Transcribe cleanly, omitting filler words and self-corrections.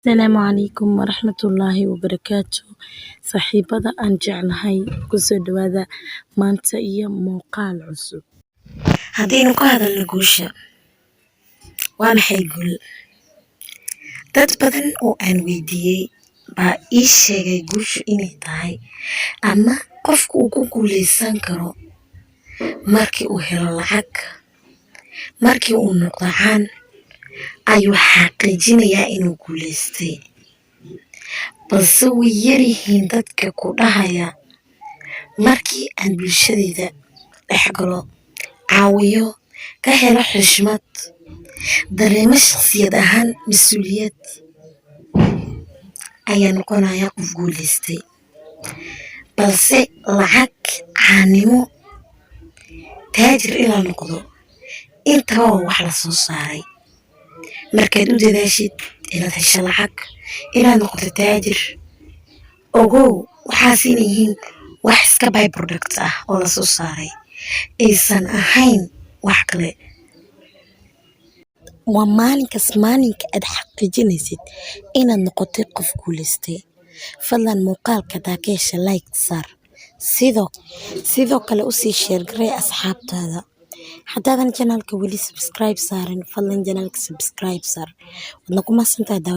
Asalaamu calaykum waraxmatullaahi wabarakaatu. Saaxiibada aan jeclahay, kusoo dhawaada maanta iyo muuqaal cusub. Haddaynu ka hadalno guusha, waa maxay guul? Dad badan oo aan weydiiyey baa ii sheegay guushu inay tahay ama qofku uu ku guuleysan karo markii uu helo lacag, markii uu noqdo caan ayuu xaqiijinayaa inuu guuleystay. Balse way yaryihiin dadka ku dhahaya markii aan bulshadayda dhex galo, caawiyo, ka helo xushmad, dareemo shakhsiyad ahaan mas'uuliyad, ayaa noqonaya qof guuleystay. Balse lacag, caanimo, taajir in la noqdo, intaba waa wax la soo saaray. Markaad u dadaashid inaad hesho lacag, inaad noqoto taajir, ogow waxaas inay yihiin wax iska by product ah oo la soo saaray, aysan ahayn wax kale. Waa maalinkaas maalinka aad xaqiijinaysid inaad noqotay qof guuleystay. Fadlan muuqaalka hadaa ka heshay, like saar. Sidoo kale usii share garee asxaabtaada. Haddaadan channelka weli subscribe saarin, fadlan channelka subscribe saar. Waadna ku mahadsantahay daawashada.